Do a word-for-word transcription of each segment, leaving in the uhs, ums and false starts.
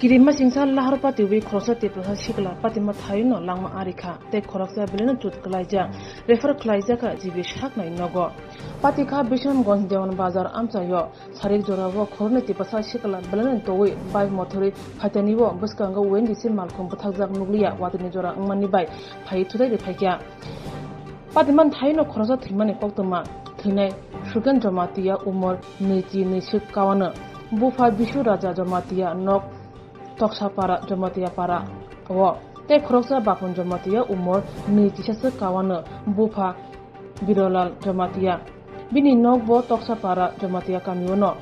Kirima singsa lahar patiwi khoroksa Tiprasa sikla patima thaino langma arikha tei khoroksa beleno chut kwlaijak, refer khwlaijakha G B saknai nogo. Patikha Bisramganj Dewan Bazar amchaio sarik jorao khoroknwi Tiprasa sikla beleno towi bike mothorwi phaitaniwo bwskango O N G C malkhung bwthakjak nukliya watwini jora wngmani bai phaiwi thutai rwphaikha. Patiman thaino khoroksa thwimani koktwma thwinai Suken Jamatia umor nwichi nwiswk kawano. Bupha Bisu Raja Jamatia nok Toksapara Jamatia para o. Tei khoroksa Bapon Jamatia umor nwi chisaswk kawano. Bupha Birolal Jamatia. Bini nok bo Toksapara Jamatia kamio no.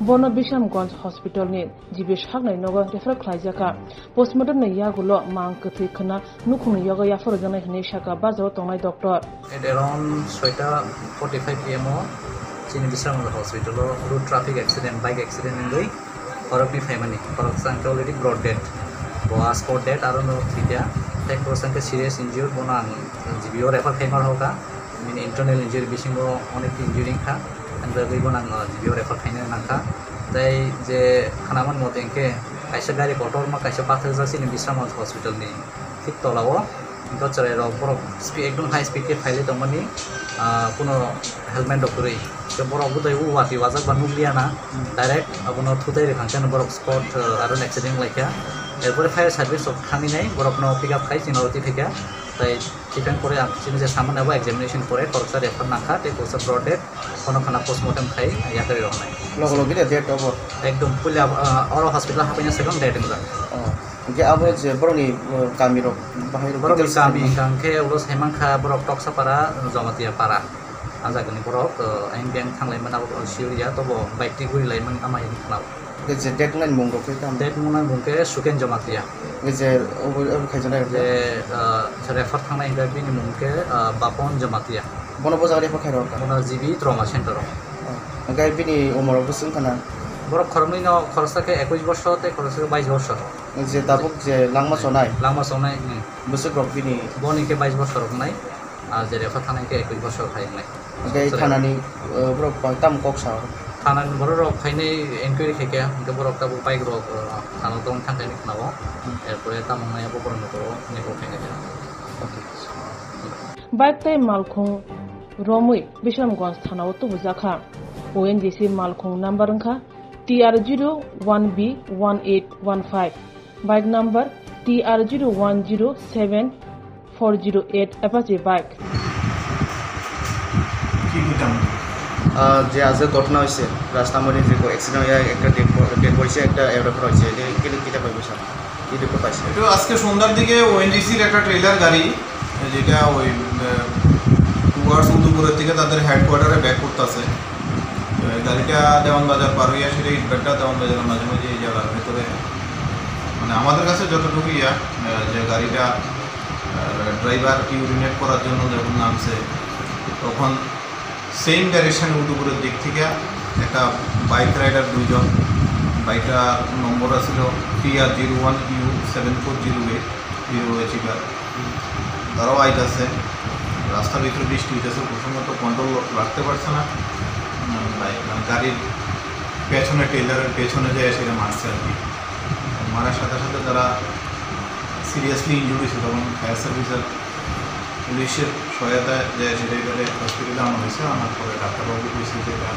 Bono Bishamganj Hospital ni G B saknai nogo refer khwlaijakha. Postmortem ni yagulo mang kwthwi khwna nukhungni yogo yaphar rwjaknai hwnwi sakha bajao tongnai doctor. At around soita forty-five P M o chini Bisramganj hospital o road traffic accident, bike accident wngwi khoroknwi phaimani. Khoroksa hwnkhe already brought dead. Bo a spot dead, aro no thwikha. Tei khoroksa hwnkhe serious injured, bono ang G B o refer khaima rohorkha. Bini internal injury bisingo onek injury wngkha. Hwnjagwi bono ang G B o refer khaina nangkha. Tei je khwnaman mote hwnkhe kaisa gari kotorma kaisa pathakjak chini Bisramganj hospital ni thik tola o. Hwnkhe chwrai rok borok speed, ekdom high speed khe phailai tongmani, ah, kuno helmet rok kwrwi. Hwnkhe borok bwtwi o watwi wajak ba nukliya na, direct abono thutai rwkha hwnkhe borok spot, ah, aro accident wnglaikha. Erpore fire service rok thangwi nai borokno pick up khai chini oro twi phaikha. Tai treatment pore ang chini je samani abo examination pore khoroksa refer nangkha tei khoroksa brought dead, bono khwna postmortem khai yakarwi rw nai. Logo logi de dead obo? Ekdom puila, ah, oro hospital hapaina second dead wngjak. Oh. Hwnkhe abo je borokni, uh, kami rok bahai rok Borokni details kami khai hwnkha hwnkhe ulo saimankha borok Toksapara, Jamatia para. A jagani borok, uh, ayang biyang thanglaimani abo siyoriya, tobo bike twi gurilaimani ama hini khwnao. Hwnkhe je dead wngnani mung rok khe tamo? Dead wngnani mung khe Suken Jamatia. Hwnkhe je obo, obo khaijaknai rok khe? Je, uh, refer thangnai hwnkhe bini mung khe, uh, Bapon Jamatia. Bono bo jaga refer khairok kha? Bono G B trauma center o. Oh. Hwnkhe bini umor rok bwswk wngkha na? Borok khoroknwi no khoroksa khe ekush borsor tei khoroksa khe bais borsor. Je tabuk je langma chonai? Langma chonai, hmm. Bwswk rok bini? Boni khe bais borsor rok wngnai, ah, je refer thanai khe ekush borsor khai wngnai. Hwnkhe thanani, uh, borok tamo kok sa? Thanani borok rok phainai enquiry khaikha, hwnkhe borok tabuk bike rok, uh, thana tong thangkhe khwnao. Hmm. Erpore tamo wngnai abo borok nokoro naikhok khainai. Okay. Bike tei malkhung romwi Bisramganj thanao tubujakha. O N G C malkhung number wngkha T R zero one B one eight one five, bike number T R zero one zero seven four zero eight Apache bike. কি কি কাম? আহ, যে আজকে ঘটনা হয়েছে, রাস্তার মধ্যে যে অ্যাক্সিডেন্ট হয়ে একটা ডেড ব-, ডেড বডি একটা অ্যাভেলেবল হয়েছে, এটা গেলে কিতা পাইবো স্যার? কি দেখতে পাইছি? এটা আজকে সন্ধ্যার দিকে ওএনজিসির একটা ট্রেলার গাড়ি, যেটা ওই, আহ, টুয়ার্ডস উদয়পুরের দিকে তাদের হেডকোয়ার্টারে ব্যাক করতেছে। তো এই গাড়িটা দেওয়ান বাজার পার হইয়া সেটা ইটভাটা দেওয়ান বাজারের মাঝে মাঝে এই জায়গার ভেতরে, মানে, আমাদের কাছে যতটুকু ইয়া, আহ, যে গাড়িটা, আহ, ড্রাইভার ইউরিনেট করার জন্য যখন নামছে, তখন সেম ডাইরেকশনে উদয়পুরের দিক থেকে একটা বাইক রাইডার দুইজন, বাইকটার নম্বর আছিল T R zero one U seven four zero eight, Hero হয়েছিল। তারাও আইতাছে, রাস্তার ভিতরে বৃষ্টি হইতেছে, প্রথমত কন্ট্রোল রাখতে পারছে না। উম, বাইক, মানে, গাড়ির পেছনে, ট্রেলারের পেছনে যায় সেটা মারছে আর কি। মারার সাথে সাথে তারা সিরিয়াসলি ইনজুর্ড হয়েছে, তখন ফায়ার সার্ভিস আর পুলিশের সহায়তায় যে সেটা এবারে হসপিটালে আনা হয়েছে। আনার পরে ডাক্তারবাবু বলছে যে এটা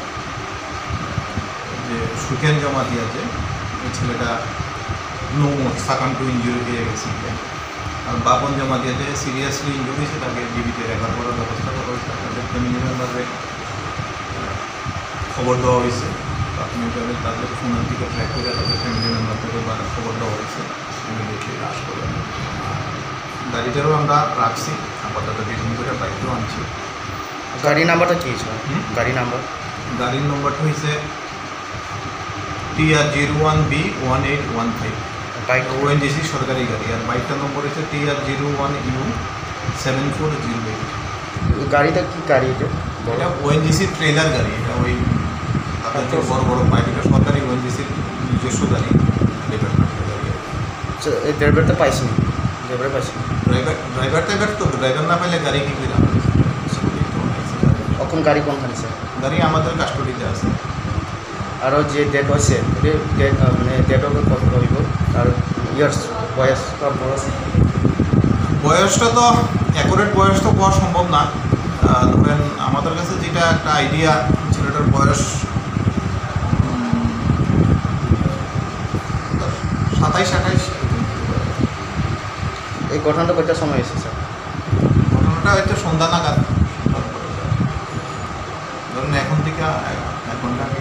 যে সুখেন জমাতি আছে, এই ছেলেটা no more succumb to injury হয়ে গেছে। আর বাপন জমাতি আছে, সিরিয়াসলি ইনজুরি হয়েছে, তাকে জিবিতে রেফার করার ব্যবস্থা করা হয়েছে। তাদের ফ্যামিলি মেম্বারদের খবর দেওয়া হয়েছে, প্রাথমিকভাবে তাদের ফোনের দিকে ট্র্যাক করে তাদের ফ্যামিলি মেম্বারদের বা-, খবর দেওয়া হয়েছে, ইমিডিয়েটলি লাশ করে। গাড়িটারও আমরা রাখছি, আপাতত ডিটেন করে বাইকটাও আনছি। গাড়ি নাম্বারটা কি ছিল? হুম? গাড়ি নাম্বার? গাড়ির নম্বরটা হয়েছে T R zero one B one eight one five. Bike? ONGC সরকারি গাড়ি। আর বাইকটার নম্বর হচ্ছে T R zero one U seven four zero eight. গাড়িটা কি গাড়ি এটা? এটা ওএনজিসি ট্রেলার গাড়ি। এটা ওই আপনার যে আচ্ছা। বড় বড় পাইপ, এটা সরকারি ওএনজিসির নিজস্ব গাড়ি, ডিপার্টমেন্টের গাড়ি। আচ্ছা, এই ড্রাইভারটা পাইছেন? ড্রাইভার পাইছেন? ড্রাইভার, ড্রাইভার টাইভার তো, ড্রাইভার না পাইলে গাড়ি কি করে আমরা? এখন গাড়ি কোনখানে, স্যার? গাড়ি আমাদের কাস্টডিতে আছে। আরো যে ডেট হয়েছে, ওটা ডেট, আহ, মানে, ডেট হবে কত হইব? আর ইয়ার্স, বয়স? তার বয়স? বয়সটা তো অ্যাকুরেট বয়স তো বলা সম্ভব না। আহ, ধরেন, আমাদের কাছে যেটা একটা আইডিয়া, ছেলেটার বয়স, উম, সাতাইশ আঠাইশ। এই ঘটনাটা কয়টার সময় হয়েছে, স্যার? ঘটনাটা হচ্ছে সন্ধ্যা নাগাদ। ধরেন, এখন থেকে এক ঘন্টা আগে।